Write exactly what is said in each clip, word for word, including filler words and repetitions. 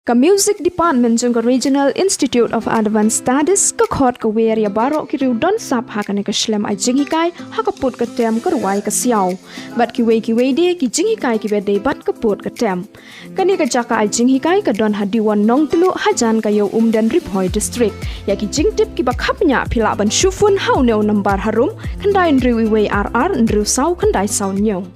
Ka Music Department jong ka Regional Institute of Advanced Studies ka khot ka wer ïa baroh ki riew don sap ha kane ka shlem ai jinghikai ha ka pud ka tem, ka rwai, ka siaw. Bad kiwei kiwei de ki jinghikai kiba dei bad ka pud ka tem. Kane ka jaka ai jinghikai ka don ha Diwon Nongtluh, hajan ka Ïew Umden, Ri Bhoi District. Ïa ki jingtip kiba kham bniah phi lah ban shu phone ha une u nombar harum: khyndai hynriew wei ar ar hynriew saw khyndai saw hynñiew.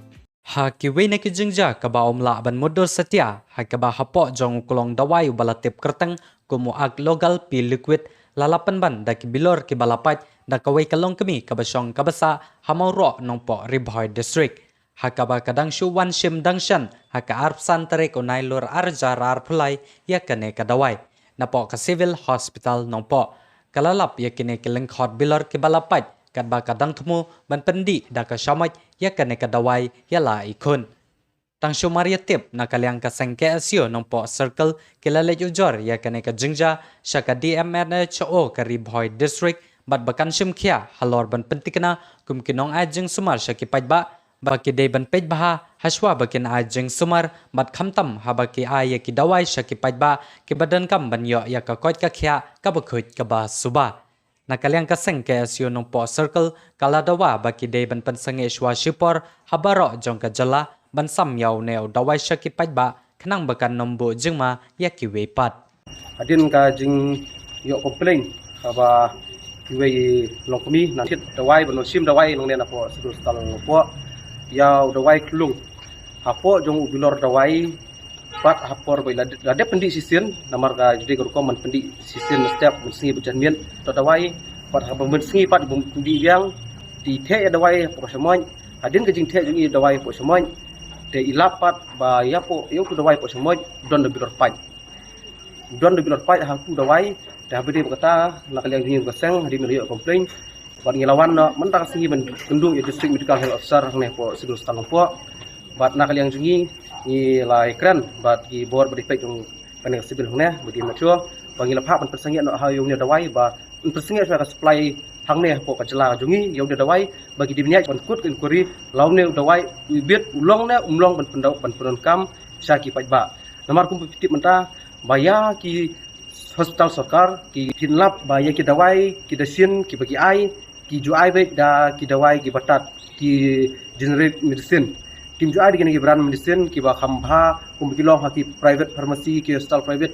Ha kiwei na ki jingjia kaba ym lah ban mutdur satia, ha kaba hapoh jong u klong dawai uba la tip kyrteng kum u Aglogal P Liquid la lap pynban da ki bilor kiba la pait da kawei ka longkmie kaba shong kaba sah ha Mawroh Nongpoh, Ri Bhoi District. Ha kaba ka dang shu wan shim dang shen ha ka arphew san tarik u Nailur arhajar arphew lai ïa kane ka dawai napoh ka Civil Hospital Nongpoh. Ka la lap ïa kine ki lyngkhot bilor kiba la pait katba ka dang thmu ban pyndih da ka shamoit ïa kane ka dawai ïa la i khun. Tang shu mar ïa tip, na ka liang ka seng K S U Nongpoh Circle ki la leit ujor ïa kane ka jingjia sha ka D M N H O ka Ri Bhoi District bad ba kan shim khia halor ban pyntikna kum ki nong ai jingsumar sha ki paidbah ba ki dei ban peit bha hashwa ba kin ai jingsumar, bad khamtam haba ki ai ïa ki dawai sha ki paidbah kiba donkam ban ïoh ïa ka koit ka khiah kaba khuid kaba suba. Na ka liang ka seng K S U Nongpoh Circle ka la dawa ba ki dei ban pynsangeh shuwa shipor ha baroh jong ka jylla ban sam ïa une u dawai sha ki paidbah khnang ba kan ym buh jingma ïa kiwei pat. Hadien ka jingïoh complain kaba kiwei longkmie na thied dawai ban wan shim dawai nangne napoh Civil Hospital Nongpoh ïa u dawai khlung hapoh jong u bilor dawai, pat ha por ba la, la dep pyndih shisien, namar ka jingdei ka rukom ban pyndih shisien na step mynsngi bad janmiet to dawai, pat haba mynsngi pat ba pyndih biang, te i theh ïa dawai hapoh shamoit. Hadien ka jingtheh jong i dawai hapoh shamoit, te i lap pat ba ïa hapoh ïa utu dawai hapoh shamoit don da bilor pait. Don da bilor pait ha utu dawai. Te haba dei ba kata, na ka liang jong ngi ka seng, hadien ba la ïoh complain, bad ngi la wan noh mynta ka sngi ban kynduh ïa District Medical Health Officer hangne hapoh Civil Hospital Nongpoh. Bad na ka liang jong ngi, ngi la ïakren bad ki bor ba dei peit jong kane ka civil hangne, ba dei mature, ba ngi la phah ban pynsangeh noh ha ïa une u dawai, ba pynsangeh shuwa ka supply hangne hapoh ka jylla jong ngi ïa une u dawai, ba ki dei ban ïaid ban kut ka inquiry la une u dawai u bit u long ne um long ban pyndonkam sha ki paidbah. Namar kumba phi tip mynta ba ïa ki hospital sorkar ki, kin lap ba ïa ki dawai ki dashin kiba ki ai, ki ju ai beit da ki dawai kiba tad, ki generic medicine. Kim ju ai da kine ki brand medicine kiba kham bha, kumba ki long ha ki private pharmacy, ki hospital private